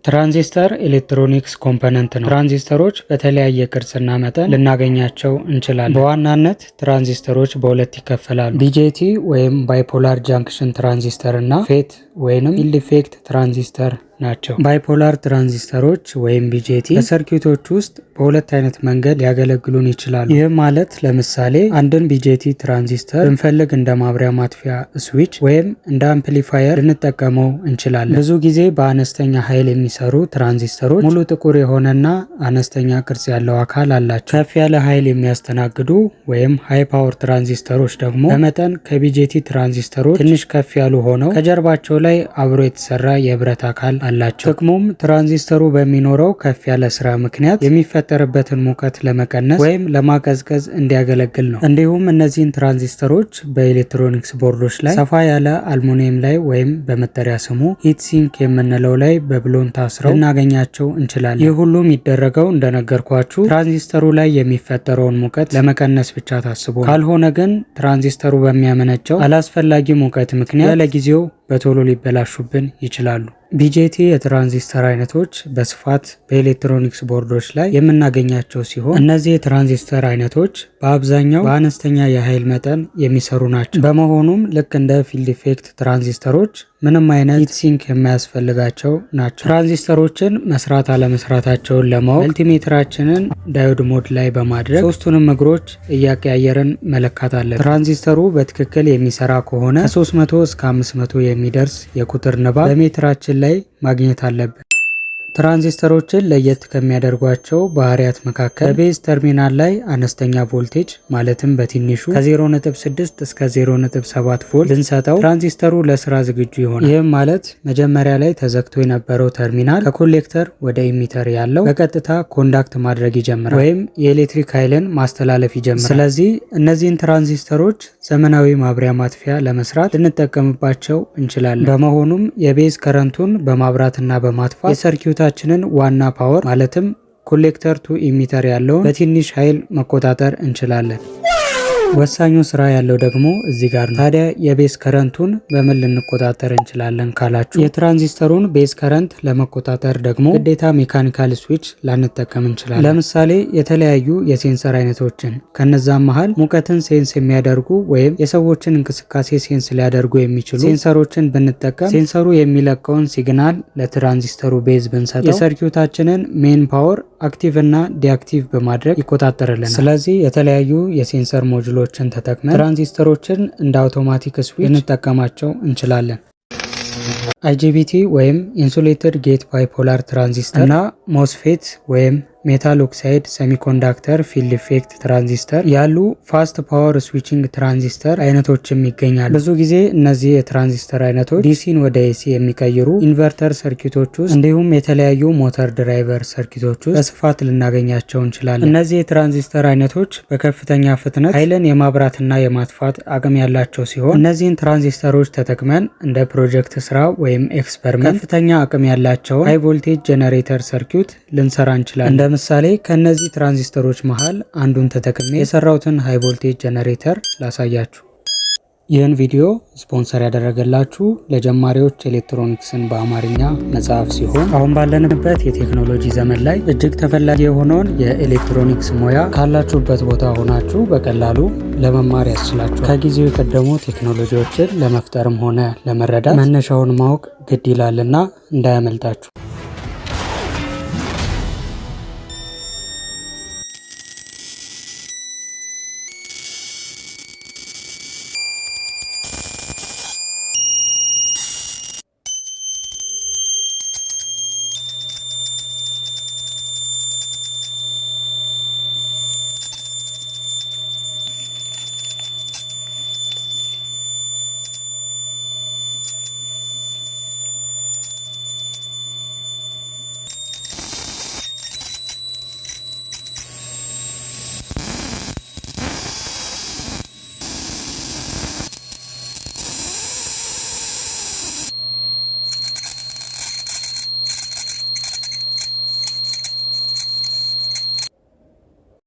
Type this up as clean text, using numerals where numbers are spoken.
ትራንዚስተር electronics component ነው። ትራንዚስተሮች በተለያየ ቅርጽና መጠን ልናገኛቸው እንችላለን። በዋናነት ትራንዚስተሮች በሁለት ይከፈላሉ። BJT ወይም bipolar junction transistor እና FET ወይንም field effect transistor ናቸው። Bipolar ትራንዚስተሮች ወይም BJT በ circuit ኦች ውስጥ በሁለት አይነት መንገድ ሊያገለግሉን ይችላሉ። ይህም ማለት ለምሳሌ አንድን BJT transistor ብንፈልግ እንደ ማብሪያ ማጥፊያ switch ወይም እንደ አምፕሊፋየር ልንጠቀመው እንችላለን። ብዙ ጊዜ በአነስተኛ ኃይል የሚሰሩ ትራንዚስተሮች ሙሉ ጥቁር የሆነና አነስተኛ ቅርጽ ያለው አካል አላቸው። ከፍ ያለ ኃይል የሚያስተናግዱ ወይም high power ትራንዚስተሮች ደግሞ በመጠን ከ BJT ትራንዚስተሮች ትንሽ ከፍ ያሉ ሆነው ከጀርባቸው ላይ አብሮ የተሰራ የብረት አካል አላቸው። ጥቅሙም ትራንዚስተሩ በሚኖረው ከፍ ያለ ስራ ምክንያት የሚፈጠርበትን ሙቀት ለመቀነስ ወይም ለማቀዝቀዝ እንዲያገለግል ነው። እንዲሁም እነዚህን ትራንዚስተሮች በኤሌክትሮኒክስ ቦርዶች ላይ ሰፋ ያለ አልሙኒየም ላይ ወይም በመጠሪያ ስሙ heat sink የምንለው ላይ በብሎን ታስረው ልናገኛቸው እንችላለን። ይህ ሁሉ የሚደረገው እንደነገርኳችሁ ትራንዚስተሩ ላይ የሚፈጠረውን ሙቀት ለመቀነስ ብቻ ታስቦ ነው። ካልሆነ ግን ትራንዚስተሩ በሚያመነጨው አላስፈላጊ ሙቀት ምክንያት ለጊዜው በቶሎ ሊበላሹብን ይችላሉ። BJT የትራንዚስተር አይነቶች በስፋት በኤሌክትሮኒክስ ቦርዶች ላይ የምናገኛቸው ሲሆን፣ እነዚህ የትራንዚስተር አይነቶች በአብዛኛው በአነስተኛ የኃይል መጠን የሚሰሩ ናቸው። በመሆኑም ልክ እንደ field effect ትራንዚስተሮች ምንም አይነት heat sink የማያስፈልጋቸው ናቸው። ትራንዚስተሮችን መስራት አለመስራታቸውን ለማወቅ multimeter ኣችንን diode mode ላይ በማድረግ ሶስቱንም እግሮች እያቀያየርን መለካት አለብን። ትራንዚስተሩ በትክክል የሚሰራ ከሆነ ከ300 እስከ 500 የሚደርስ የቁጥር ንባብ በሜትራችን ላይ ማግኘት አለብን። ትራንዚስተሮችን ለየት ከሚያደርጓቸው ባህሪያት መካከል በ base terminal ላይ አነስተኛ ቮልቴጅ፣ ማለትም በትንሹ ከ0.6 እስከ 0.7 ቮልት ብንሰጠው ትራንዚስተሩ ለስራ ዝግጁ ይሆናል። ይህም ማለት መጀመሪያ ላይ ተዘግቶ የነበረው ተርሚናል ከ collector ወደ emitter ያለው በቀጥታ conduct ማድረግ ይጀምራል ወይም የኤሌክትሪክ ኃይልን ማስተላለፍ ይጀምራል። ስለዚህ እነዚህን ትራንዚስተሮች ዘመናዊ ማብሪያ ማጥፊያ ለመስራት ልንጠቀምባቸው እንችላለን። በመሆኑም የ base current ኡን በማብራትና በማጥፋት የ circuit ኣችንን ዋና power፣ ማለትም collector to emitter ያለውን፣ በትንሽ ኃይል መቆጣጠር እንችላለን። ወሳኙ ስራ ያለው ደግሞ እዚህ ጋር ነው። ታዲያ የ base current ኡን በምን ልንቆጣጠር እንችላለን ካላችሁ፣ የትራንዚስተሩን base current ለመቆጣጠር ደግሞ ግዴታ mechanical switch ላንጠቀም እንችላለን። ለምሳሌ የተለያዩ የ sensor አይነቶችን፣ ከነዛም መሃል ሙቀትን sense የሚያደርጉ ወይም የሰዎችን እንቅስቃሴ sense ሊያደርጉ የሚችሉ sensor ኦችን ብንጠቀም፣ sensor ኡ የሚለቀውን signal ለትራንዚስተሩ base ብንሰጠው የ circuit ኣችንን main power active እና deactive በማድረግ ይቆጣጠርልናል። ስለዚህ የተለያዩ የ sensor module ኦችን ተጠቅመን ትራንዚስተሮችን እንደ automatic switch ልንጠቀማቸው እንችላለን። IGBT ወይም insulated gate bipolar transistor እና MOSFET ወይም metal oxide semiconductor field effect transistor ያሉ fast power switching transistor አይነቶችም ይገኛሉ። ብዙ ጊዜ እነዚህ የትራንዚስተር አይነቶች DC ን ወደ AC የሚቀይሩ inverter circuit ኦች ውስጥ እንዲሁም የተለያዩ motor driver circuit ኦች ውስጥ በስፋት ልናገኛቸው እንችላለን። እነዚህ የትራንዚስተር አይነቶች በከፍተኛ ፍጥነት ኃይልን የማብራትና የማጥፋት አቅም ያላቸው ሲሆን፣ እነዚህን ትራንዚስተሮች ተጠቅመን እንደ ፕሮጀክት ስራ ወይም experiment ከፍተኛ አቅም ያላቸውን high voltage generator circuit ልንሰራ እንችላለን። እንደ ምሳሌ ከእነዚህ ትራንዚስተሮች መሃል አንዱን ተጠቅሜ የሰራሁትን high voltage generator ላሳያችሁ። ይህን ቪዲዮ ስፖንሰር ያደረገላችሁ ለጀማሪዎች ኤሌክትሮኒክስን በአማርኛ መጽሐፍ ሲሆን፣ አሁን ባለንበት የቴክኖሎጂ ዘመን ላይ እጅግ ተፈላጊ የሆነውን የኤሌክትሮኒክስ ሙያ ካላችሁበት ቦታ ሆናችሁ በቀላሉ ለመማር ያስችላችኋል። ከጊዜው የቀደሙ ቴክኖሎጂዎችን ለመፍጠርም ሆነ ለመረዳት መነሻውን ማወቅ ግድ ይላልና እንዳያመልጣችሁ።